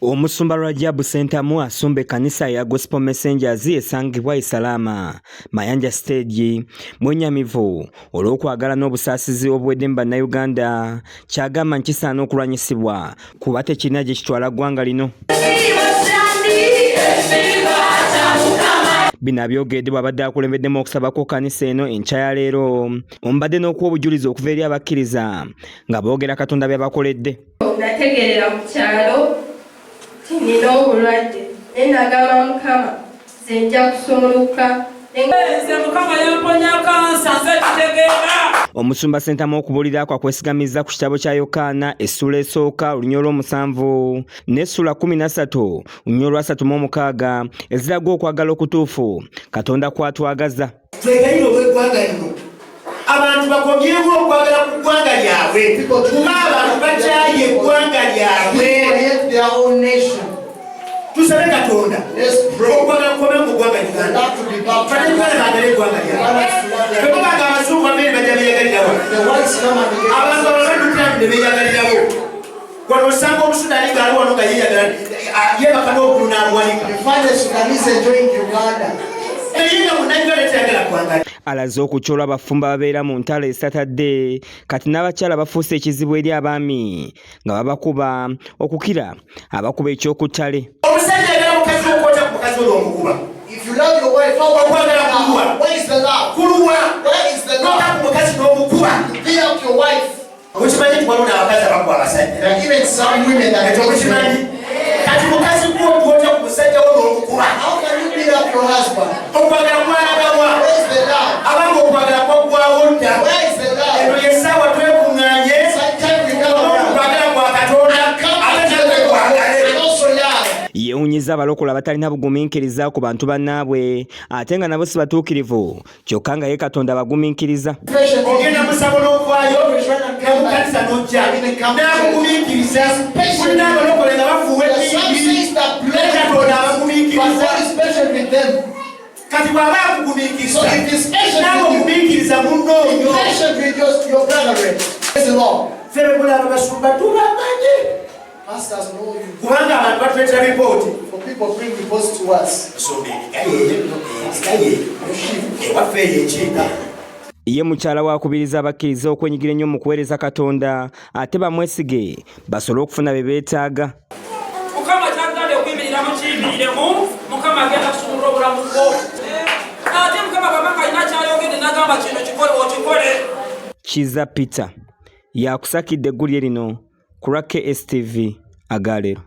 Omusumba Rajab Ssentamu asumba ekkanisa ya Gospel Messengers esangibwa e Salaama, Mayanja Stage, mwennyamivu olw'okwagala n'obusaasizi obuwedde mu Bannayuganda ky'agamba nti kisaana okulwanyisibwa kuba tekirina gye kitwala ggwanga lino. Bino abyogedde bw'abadde akulembeddemu okusaba kw'ekkanisa eno enkya ya leero omubadde n'okuwa obujulizi okuva eri abakkiriza nga boogera Katonda by'abakoledde. Nategeerera ku kyalo nti nina obulwadde naye nagamba Mukama nze nja kusumuluka. Nze Mukama yamponya kansa nze kitegeera. Omusumba Ssentamu okubuulira kwe akwesigamizza ku kitabo kya Yokaana essuula esooka oluny olw'omusanvu n'essuula 13 oluny olwasatu mu omukaaga eziraga okwagala okutuufu Katonda kw'atwagaza. Twegayirire olw'eggwanga lino abantu bakomyewo okwagala ku ggwanga lyabwe kuba abantu bakyaye eggwanga lyabwe. Tusabe Katonda okwagala kukome mu ggwanga Uganda, Bannayuganda baagale eggwanga lyabwe. Bwebabanga abazungu bamere bajja beyagalirawo, abantu abalala baddukira ne beyagalirawo. Wano osanga Omusudaani ng'ali wano nga yeeyagala yeebaka n'obugulu n'abuwanika. Naye nga Munnayuganda tayagala ggwanga lye. Alaze okutya olw'abafumbo ababeera mu ntalo eztatadde kati n'abakyala bafuuse ekizibu eri abaami nga babakuba okukira abakuba ekyokuttale. Omusajja ayagala mukazi we okwota ku mukazi we n'omukuba. Okwagala kuluwa? Kuluwa? N'ota ku mukazi n'omukuba. Mukimanyi nti waliwo n'abakazi abakuba abasajja? Ekyo mukimanyi? Kati mukazi gwe ogwotya ku musajja wo n'omukuba. Okwagala kwalagawa? Abange okwagala kwaggwawo dda. Eno y'essaawa twekuŋŋaanye okwagala kwa Katonda ate naffe twagale. Yeewunyizza abalokole abatalina bugumiikiriza ku bantu bannaabwe ate nga nabo si batuukirivu kyokka nga ye Katonda abagumiikiriza. Ogenda musabo n'ovaayo nemukanisa n'ojja n'akugumiikiriza. Mulina abalokole nga bafuuwa emmiimbi naye Katonda abagumiikiriza. Kati bw'aba akugumiikiriza naawe ogumiikiriza munno oyo. Ffe bwe mulaba basumba tubamanyi kubanga abantu batuleetera lipooti. Ewaffe eyo ekiika. Ye mukyala we akubiriza abakkiriza okwenyigira ennyo mu kuweereza Katonda ate bamwesige basobole okufuna bye beetaaga. Mukama kyagambye okuyimiriramu kiyimiriremu, Mukama agenda kusumulula obulamu bwo. Ate Mukama bw'aba ng'alina ky'ayogedde n'agamba kino kikole okikole. Kiiza Peter y'akusakidde eggulire lino ku lwa KSTV agaleero.